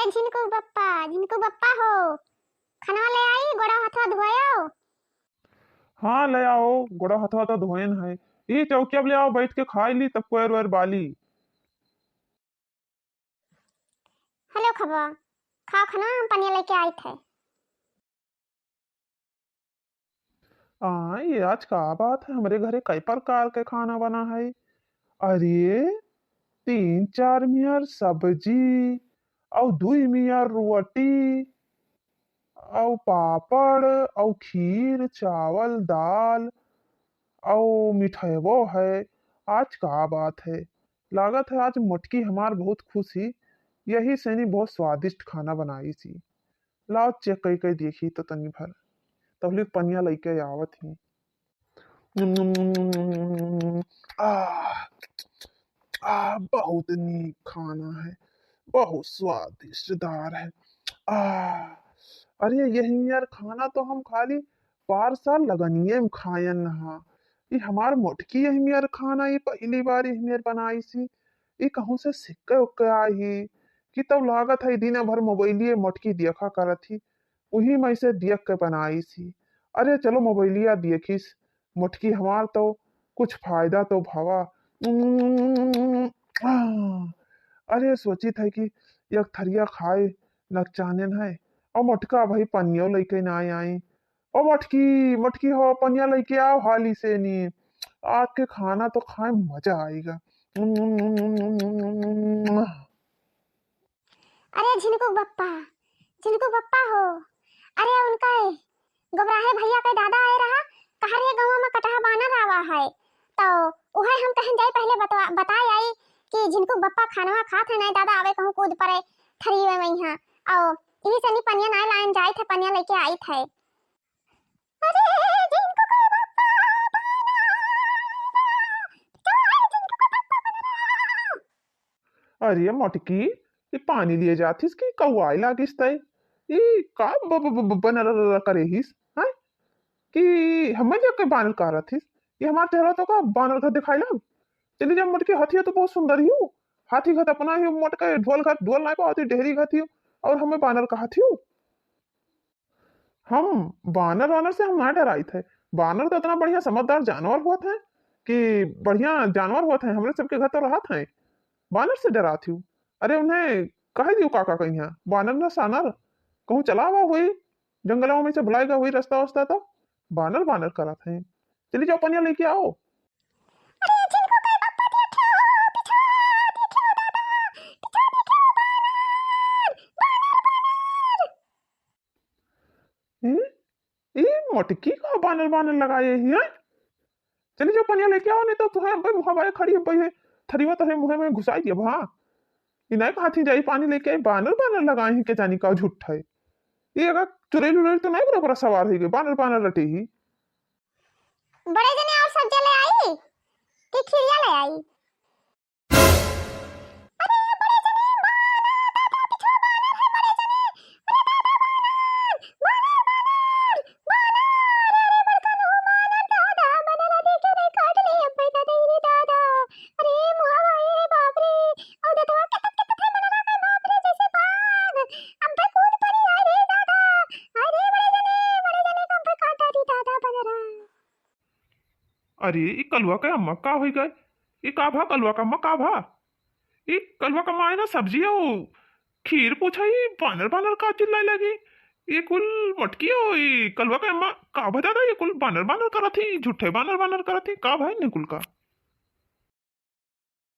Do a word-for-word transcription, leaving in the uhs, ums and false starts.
झिनकू बप्पा, झिनकू बप्पा हो, खाना ले आई, गोड़ा हथवा धोयो। हाँ, ले आओ, गोड़ा हथवा तो धोएन है। ई चौकिया ले आओ, बैठ के खाई ली, तब कोयर वोयर बाली। हेलो खबा, खाओ खाना, हम पनिया लेके आई थे। आ, ये आज का बात है, हमरे घरे कई प्रकार के खाना बना है। अरे, तीन चार मियर सब्जी, और दुई मियर रोटी, और पापड़, और खीर, चावल, दाल, और मिठाइवो है। आज का बात है, लागत है आज मोटकी हमार बहुत खुश ही, यही से नी बहुत स्वादिष्ट खाना बनाई सी। लाओ चेक कई कई देखी तो तनी भर, तबलिक पनिया लइके आवत ही। आ, आ, बहुत नीक खाना है, बहुत स्वादिष्टदार है। आ, अरे यही यार खाना तो हम खाली पार साल लगनिये में खायन हा। ई हमार मोटकी यही यार खाना, ई पहली बार यही यार बनाई सी। ई कहूँ से सिक्के उक्के आई ही कि तब लागत है दिन भर मोबाइलिए मोटकी देखा करत ही, उही में से देख के बनाई सी। अरे चलो मोबाइलिया देखिस मोटकी, हमार तो कुछ फायदा तो भवा। अरे सोचित है कि एक थरिया खाए नकचानेन है, और मोटका भाई पनियो लेके ना आई। ओ मोटकी, मोटकी हो, पनिया लेके आओ हाली से नी, आज के खाना तो खाए मजा आएगा। अरे झिनकू बप्पा, झिनकू बप्पा हो, अरे उनका गोबराहे भैया के दादा आए रहा, कहा रे गौवा में कटहा बानर आवा है, तो उहे हम कहन जाई पहले बतवा, बताए आई कि झिनकू बप्पा खानवा खात है, नहीं दादा आवे कहूँ कूद पड़े थरी में वही। और इही से नी पनिया ना लाइन जाई थे, पनिया लेके आई थे। अरे झिनकू के बप्पा, बानर, झिनकू के बप्पा, बानर। अरे मोटकी, ई पानी लिए जाथिस कि कौआए लागिस तै? ई का ब-, ब-, ब-, ब-, बनर करे हिस, हैं? कि हमें देख के बानर करत हिस? ये हमार चेहरा तो का बानर घर दिखाई लाग? चली जा मोटकी, हाथी तो बहुत सुंदर ही हो। हाथी घर अपना ही मोटका ढोल घर, ढोल नहीं पावती, डेहरी घर थी, और हमें बानर कहा थी। हम बानर वानर से हम ना डराइत है। बानर तो इतना बढ़िया समझदार जानवर होत है कि बढ़िया जानवर होत है, हमरे सबके घर तो रहत है। बानर से डरात हूँ। अरे उन्हें कह दियो काका कहीं है, बानर ना सानर कहूँ चला हुआ हुई, जंगलवा में से भुलाएगा हुई रास्ता वास्ता, तो बानर बानर करत है। चली जाओ पनिया लेके आओ। अरे झिनकू के बप्पा, देखो, पीछा देखो दादा, पीछा देखो बानर, बानर, बानर। ए, ए मोटकी का बानर बानर लगाए ही है? चली जाओ पनिया लेके आओ, नहीं तो तुम्हें अब्बे मुँह बाए खड़ी अब्बे है, थरीवा तोहरे मुँह में घुसाई दिया भा। ई नहीं कहा थी जाई पानी लेके आई, बानर बानर लगाए ही के जानी का झूठ है। ये अगर चुड़ैल उड़ैल तो नहीं बराबर सवार हुई गई, बानर बानर रटे ही। बड़े जने और सब्जी ले आई कि खीरिया ले आई? अरे बड़े जने, बानर, दादा, पीछे बानर है, बड़े जने। अरे दादा, बानर, बानर, बानर, अरे बड़का नु बानर, दादा, बानर आदि के नहीं काट ले, अब्बे दादा, रे दादा। अरे मुआ भाई, रे बाप रे, और दतवा कतत कतत है, बानर के बाप रे, जैसे बाघ। अब्बे कूद पड़ी, अरे दादा, अरे बड़े जने, बड़े जने, अब्बे काटा दी दादा, बानरा। अरे, ई कलुआ के अम्मा का होई गए? ई का भा कलुआ के अम्मा, का भा? ई कलुआ के अम्मा है ना सब्जी और खीर पूछा, ई बानर बानर का चिल्लाए लगी? ई कुल मोटकी हो, ई कलुआ के अम्मा का भा दादा, ई कुल बानर बानर करत ही, झूठे बानर बानर करत ही, का भाई ने कुल का?